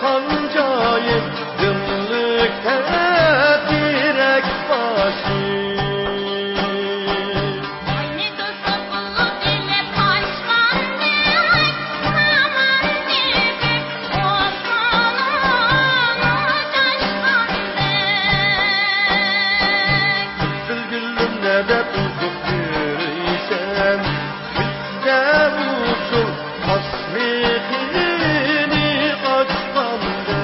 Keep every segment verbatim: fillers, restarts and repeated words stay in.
قان جايىم، دۈملۈكتە تېرەك باشى. ئاينى توسۇپ بۇلۇت ئېلىپ قاچقاندەك، سامان تېپىپ ئوسمانلىنى چاچقاندەك. قىزىل گۈلۈم، نەدە ئۇزۇپ يۈرىسەن؟ كۈزدە ئۇسسۇل قاش مېخىنى ئاچقاندەك.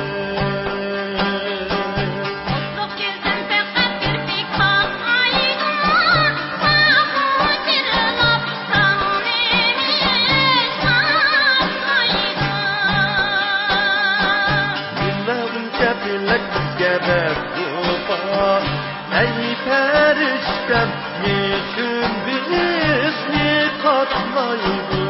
ئوتلۇق كۆزۈم پەقەت كىرپىك باقمايدۇ، ساڭا جىرلاپ، ساڭا نېمە ساتمايدۇ؟ نېمىگىنچە پەلەك بىزگە بەردى جاپا، ئەي پەرىشتەم، نېچۈن بىزنى قاتنايدۇ؟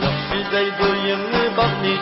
ياخشى دەيدۇ يېڭى باغنى